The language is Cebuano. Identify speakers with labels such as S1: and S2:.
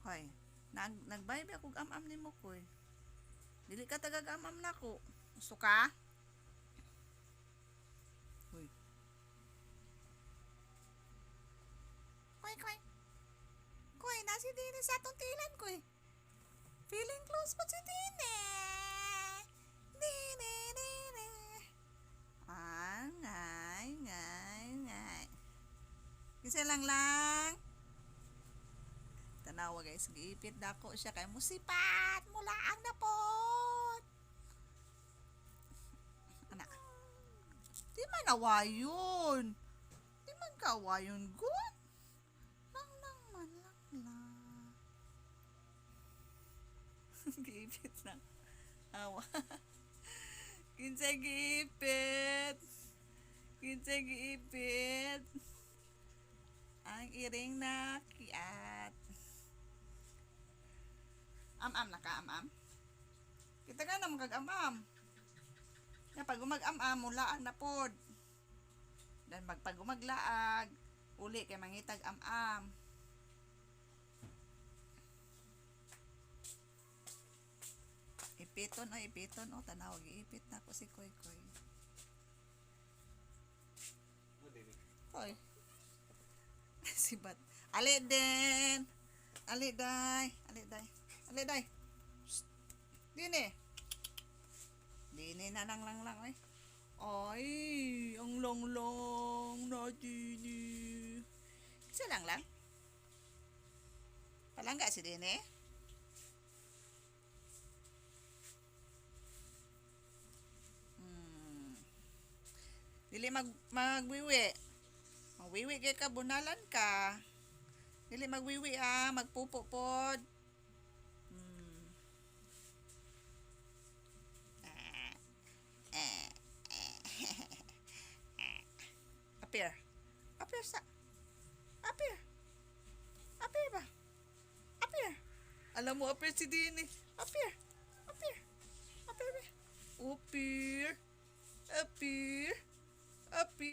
S1: Hoy, nagbay ba akong am-am nimo, Koy? Dili ka tagag am-am nako. Gusto ka? Hoy. Koy, koy. Koy, nasi dini sa atong tilan, koy. Feeling close pa si Dini. Dini, dini. Ah, ngay, ngay, ngay. Kasi lang lang. Tanawa, guys, giipit dako siya kay musipat mula ang napot. Ana. Di man awayon. Di man ka awayon gun. Lang lang man lang lang. Giipit na. Awa. Kinsay giipit? Kinsay giipit? Ang iring na kiat. Am-am na ka, am-am? Kita ka na magkag-am-am. Ya, pag umag-am-am, mulaag na pod. Dan pag umaglaag, uli kay mangitag am-am. Ipiton o, ipiton o, tanaw, giipit na ko si Koy Koy. Koy. Sibat. Ali din. Ali day. Ali day. Ali day. Psst. Dini. Dini na lang lang lang oy. Ay, ang lang lang na dini. Isa lang lang. Palangga si Dini. Dili magwiwi. Magwiwi kay ka, bunalan ka. Dili magwiwi ah, magpupo pod. Ah, eh, eh. Appear. Appear sa. Appear. Appear ba? Appear. Alam mo, appear si Dini. Appear. Appear. Appear ba? Appear. Appear. Appear.